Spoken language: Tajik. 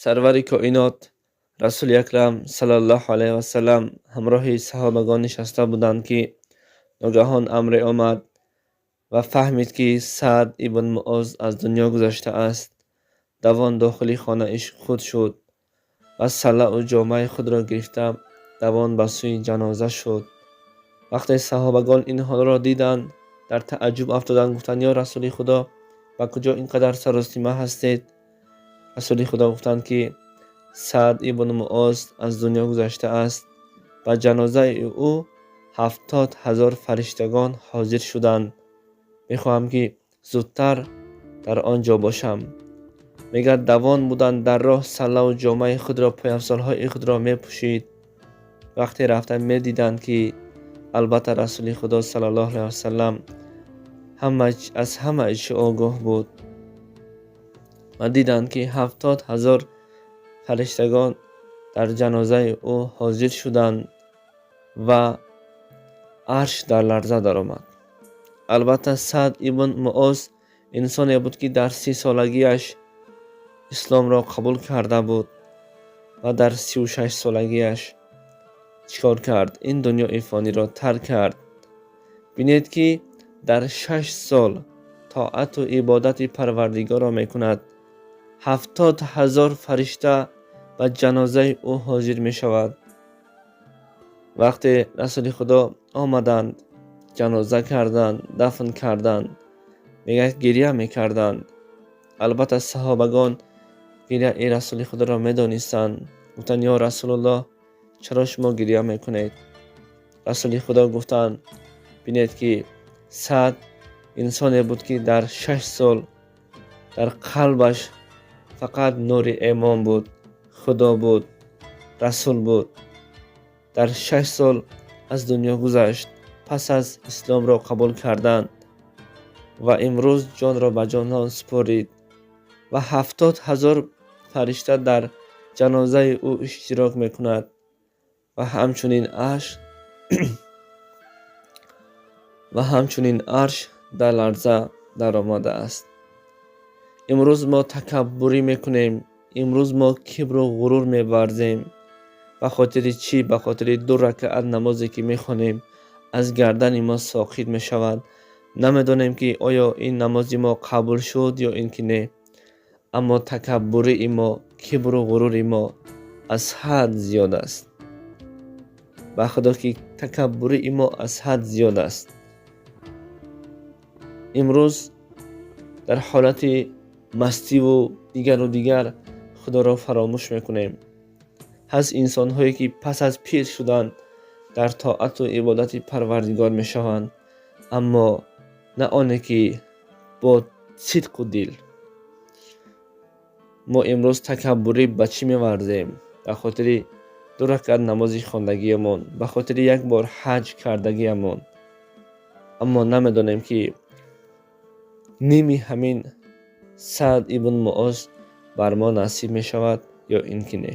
Сарвари коинот, Расули Акрам саллаллоҳу алайҳи васаллам, ҳамроҳи саҳобагон нишаста буданд, ки ногаҳон амре омад ва фаҳмид, ки Саъд ибн Муоз аз дунё гузаштааст. Давон дохили хонаи худ шуд ва саллаву ҷомаи худро гирифта, давон ба сӯи ҷаноза шуд. Вақте саҳобагон ин ҳолро диданд, дар тааҷҷуб афтоданд, гуфтанд: «Ё Расули Худо, ба куҷо ин қадар саростима ҳастед?» Расули Худо гуфтанд, ки Саъд ибн Муоз аз дунё гузаштааст, ба ҷанозаи ӯ 70,000 фариштагон ҳозир шуданд. Мехоҳам, ки зудтар дар он ҷо бошам. Мегӯяд, давон буданд, дар роҳ саллаву ҷомаи худро, пойафзолҳои худро мепӯшид. Вақте рафта медиданд, ки албатта Расули Худо саллаллоҳу алайҳи васаллам аз ҳама чӣ огоҳ буд ва диданд, ки 70,000 фариштагон дар ҷанозаи ӯ ҳозир шуданд ва арш дар ларза даромад. Албатта, Саъд ибн Муоз инсоне буд, ки дар 30 солагиаш исломро қабул карда буд ва дар 36 солагиаш чӣ кор кард? Ин дунёи фониро тарк кард. Бинед, ки дар 6 сол тоату ибодати Парвардигорро мекунад, 70,000 фаришта ба ҷанозаи ӯ ҳозир мешавад. Вақте Расули Худо омаданд, ҷаноза карданд, дафн карданд, мегӯяд, гиря мекарданд. Албатта, саҳобагон гиряи Расули Худоро медонистанд. Гуфтанд: «Ё Расулуллоҳ, чаро шумо гиря мекунед?» Расули Худо гуфтанд: «Бинед, ки Саъд инсоне буд, ки дар 6 сол дар қалбаш фақат нури имон буд, Худо буд, Расул буд. Дар 6 сол аз дунё гузашт пас аз исломро қабул кардан ва имрӯз ҷонро ба ҷонон супорид ва 70,000 фаришта дар ҷанозаи ӯ иштирок мекунад ва ҳамчунин арш дар ларза даромадааст». Имрӯз мо такаббурӣ мекунем, имрӯз мо кибру ғурур меварзем. Ба хотири чӣ? Ба хотири ду ракаат намозе, ки мехонем, аз гардани мо соқит мешавад. Намедонем, ки оё ин намози мо қабул шуд ё ин ки не, аммо такаббурии мо, кибру ғурури мо аз ҳад зиёд аст. Ба Худо, ки такаббурии мо аз ҳад зиёд аст. Имрӯз дар ҳолати мастиву дигару дигар Худоро фаромӯш мекунем. Ҳаст инсонҳое, ки пас аз пир шудан дар тоату ибодати Парвардигор мешаванд, аммо на оне, ки бо сидқу дил. Мо имрӯз такаббурӣ ба чӣ меварзем? Ба хотири ду ракат намози хондагиамон, ба хотири як бор ҳаҷ кардагиамон, аммо намедонем, ки ними ҳамин Саъд ибн Муоз бар мо насиб мешавад ё ин ки не.